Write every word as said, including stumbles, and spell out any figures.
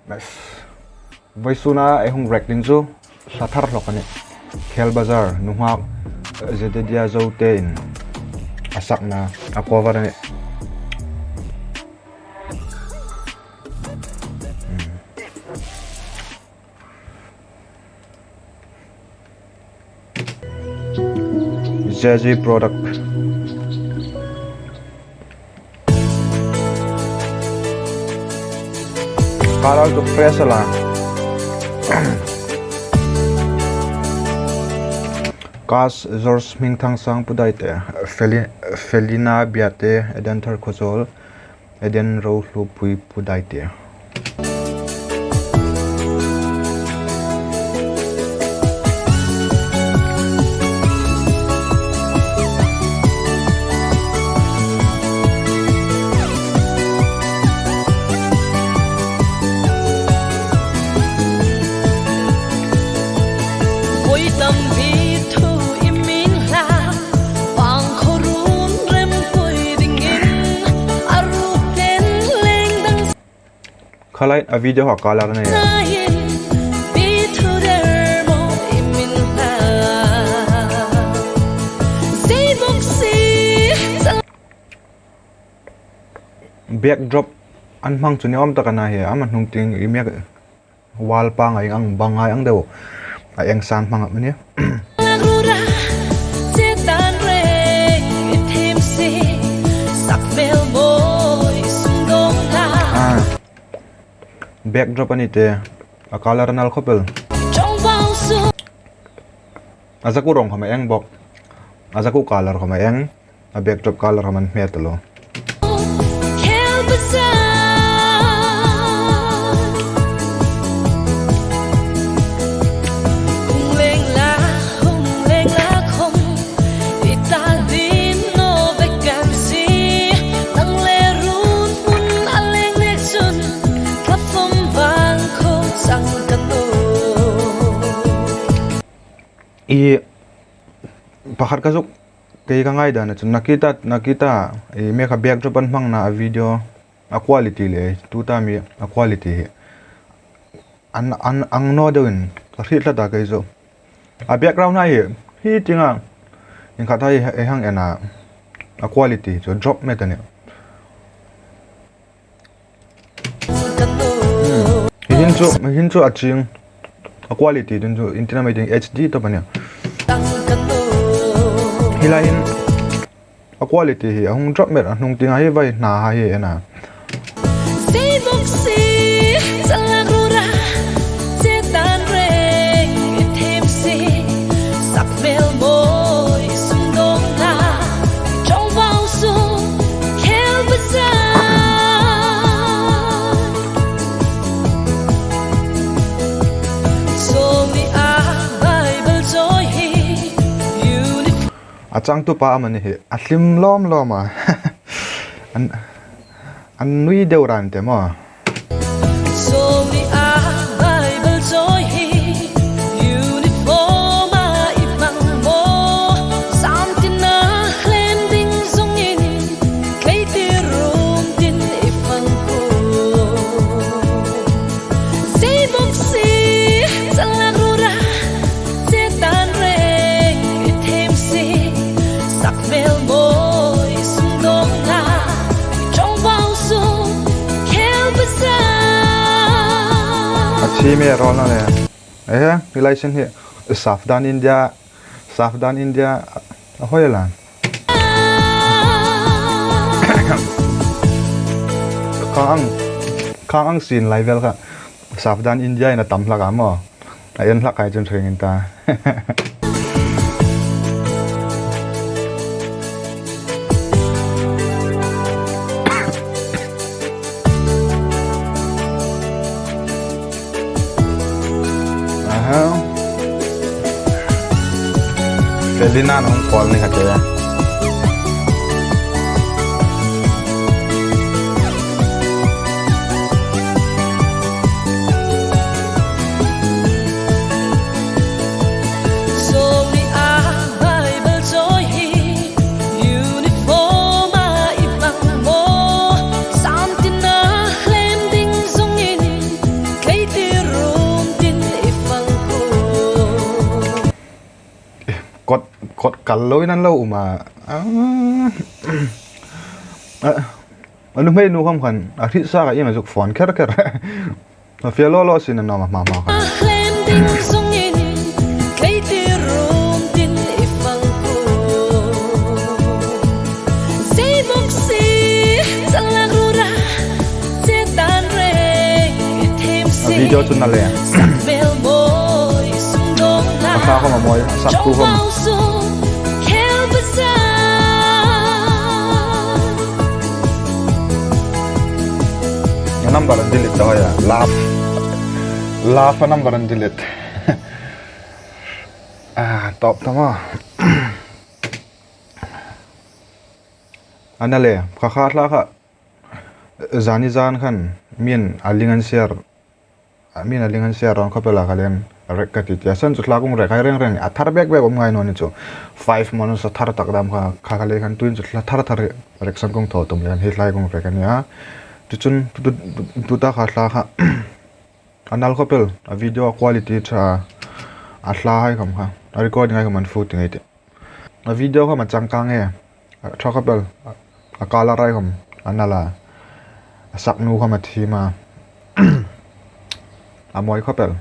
Vawisuna ei hung react ding chu hla thar hlak a nih. Khel Bazar, nunghak Zedediah Zote in a sakna, a cover a nih. Hmm. J G Product. Colour chu fresh a la. Cast George Hmingthangsang, Pu Daite, Feli-, Felina Biate, Eden Tharkhawzawl, Eden Rohlupui, Pu Daite. Voi tam bi thu i min hla, pang khorun rem poi dingin, a ruk ten leng dang. Khalai a video ha colour nei. Nain bi thu der mo i min hla. Sei bok si. Backdrop an hmang chu ni awm tak a na hi, ama hnung tieng i mek wall pang a eng ang bang a eng deu a eng san hmang a ni. Ah. Backdrop a ni te, a colour a nal khop el. A zakuo rawng khom a eng bok. A zakuo colour khom a eng. A backdrop colour khom an hmet a lo. I pakhat ka zuk, kei ka ngaidana chu Nakita, Nakita, i mek a backdrop an hmangna a video, a quality le, tu ta mi a quality hi. An, an, ang naw deuin, ka hriet tlat a kei chu. A background hai hi, hi tienga, inkhat hai, ei hang en a, a quality chu drop met a nih. Hmm. Hi hin chu, hi hin chu a ching. A quality ding chu, intina mai ding H D tawp a nih. Hi lai hin, a quality hi, a hung drop met a hnung tienga hi vai hna ha hi en a. A changtupa amani hi, a hlim lawm lawm a. An, an nui deu ran te maw. A chim e rawlna le. Eh, hi lai sin hi Savdhan India, Savdhan India, a hoi la. Khang ang, khang ang sin lai vel kha. Savdhan India in a tam hlak a maw. A en hlak hai chun ring in ta. Aha. Felina nong call ni kha te. Kal loin an lo um a. A, a nuhmei nu khawm khan a hriet sa ka iem a zuk phone kher kher. A fiel lo lo sin a nawm a hma hma khan. A hlem ding zongin kei ti rum tin i fang ku. Sei bok si chalak rura. Setan reng i thim si. A video chu na le. Sak mel moi sum dong na. A sa khawm a moi, a sak tu khawm. Chong mau su khel basa. A number an delete ta hoi a. Laugh. Laugh a number an delete. Ah, top tama. A na le, kha kha thla kha. Zani zan khan, min a ling an share. A min a ling an share rawn khawpel a kha len, rek ka ti ti a san chu thla kung rek hai reng reng. A thar bek bek um ngai naw ni chu. Five months a thar tak dam kha, kha kha le khan tuin chu thla thar thar rek san kung thaw tum le khan hi thlai kung rek a ni a. Chu chun, tu, tu, tu, tuta kha thla kha. A nal khawpel, a video quality ṭha, a thla hai khawm kha, a recording hai khawm an fu ti ngei tih. A video khawm a changkang e, a ṭha khawpel, a colour hai khawm, a nal a, a sak nu khawm a thim a, a mawi khawpel.